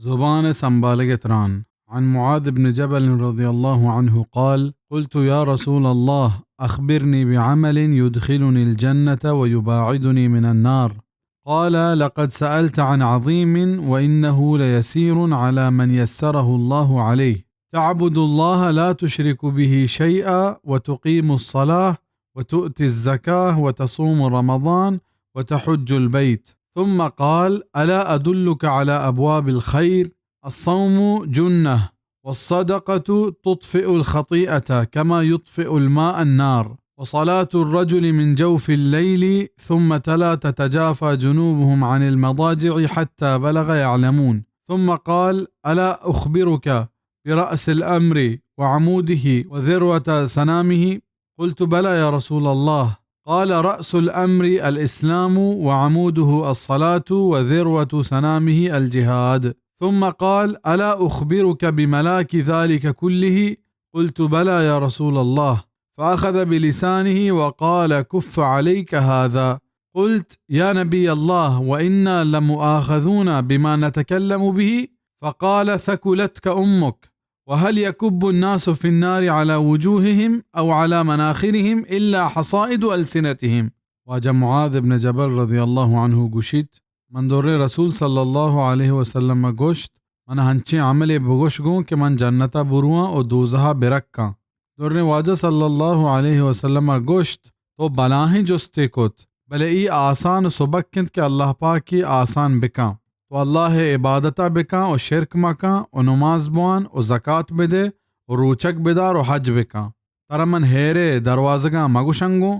زبان سنبالگ تران۔ عن معاذ بن جبل رضي الله عنه قال: قلت: يا رسول الله، أخبرني بعمل يدخلني الجنة ويباعدني من النار. قال: لقد سألت عن عظيم، وإنه ليسير على من يسره الله عليه. تعبد الله لا تشرك به شيئا، وتقيم الصلاة، وتؤتي الزكاة، وتصوم رمضان، وتحج البيت. ثم قال: ألا أدلك على أبواب الخير؟ الصوم جنة، والصدقة تطفئ الخطيئة كما يطفئ الماء النار، وصلاة الرجل من جوف الليل، ثم تلا: تتجافى جنوبهم عن المضاجع حتى بلغ يعلمون، ثم قال: ألا أخبرك برأس الأمر وعموده وذروة سنامه؟ قلت: بلى يا رسول الله. قال: رأس الأمر الإسلام، وعموده الصلاة، وذروة سنامه الجهاد. ثم قال: ألا أخبرك بملاك ذلك كله؟ قلت: بلى يا رسول الله. فأخذ بلسانه وقال: كف عليك هذا. قلت: يا نبي الله، وإنا لمؤاخذون بما نتكلم به؟ فقال: ثكلتك أمك. وهل يكب الناس في النار على وجوههم أو على مناخرهم إلا حصائد ألسنتهم؟ واجہ معاذ ابن جبل رضی اللہ عنہ گوشیت، من دریں رسول صلی اللہ علیہ وسلم ءَ گوشت، من ہنچیں عملے بگوش گوں کہ من جنت ءَ برواں و دوزہ ءَ برکاں۔ دریں واجہ صلی اللہ علیہ وسلم ءَ گوشت، تو بلاہیں جستے کت، بلے ای آسان و سبک انت کہ اللہ پاک ای آسان بکاں۔ تو اللہ ءِ عبادت ءَ بکاں و شرک مکاں و نماز بوان و زکات بدے و روچگ بدار و حج بکاں۔ ترا من ہیرے دروازگاں مگوشنگوں۔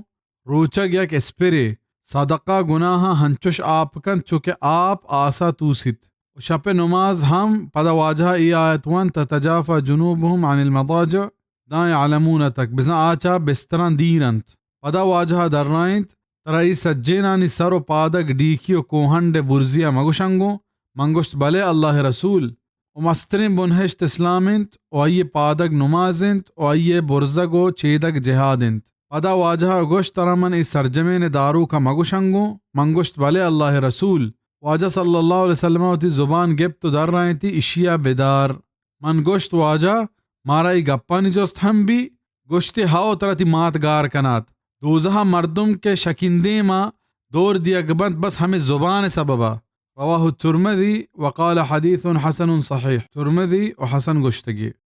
روچگ یک اسپرے، صدقہ گناہاں ہنچش آپ کنت چو کہ آپ آسا توسیت۔ و شپ نماز ہم پدا واجہ ای آیت وانت، تتجافى جنوبهم عن المضاجع، داں يعلمون تک، بزاں آ چہ بستراں دیر انت۔ پدا واجہ درائینت، ترا ای سجینانی سر و پادگ ڈیکی و کوہنڈ ءِ برزی ءَ مگوشنگوں؟ من گوشت، بلے اللہ ءِ رسول، و مستریں بنہشت اسلام انت و آئی ءِ پادگ نماز انت و آئی ءِ برزگ و چیدگ جہاد انت۔ پدا واجہ ءَ گوشت، ترا من اے سرجمین ءِ داروک ءَ مگوشنگوں؟ من گوشت، بلے اللہ ءِ رسول۔ واجہ صلی اللہ علیہ وسلم ءَ وتی زبان گپت و درائینتی، اشی ءَ بدار۔ من گوشت، واجہ، مارا اے گپانی جست ہم بی؟ گوشتی، ہئو، ترا تی مات گار کنات۔ دوزہ ءِ مردم کہ شکین دیم ءَ دور دیگ بنت، بس ہمے زبان ءِ سبب ءَ۔ رواه الترمذي وقال حديث حسن صحيح۔ ترمذی و حسن گوشتگی۔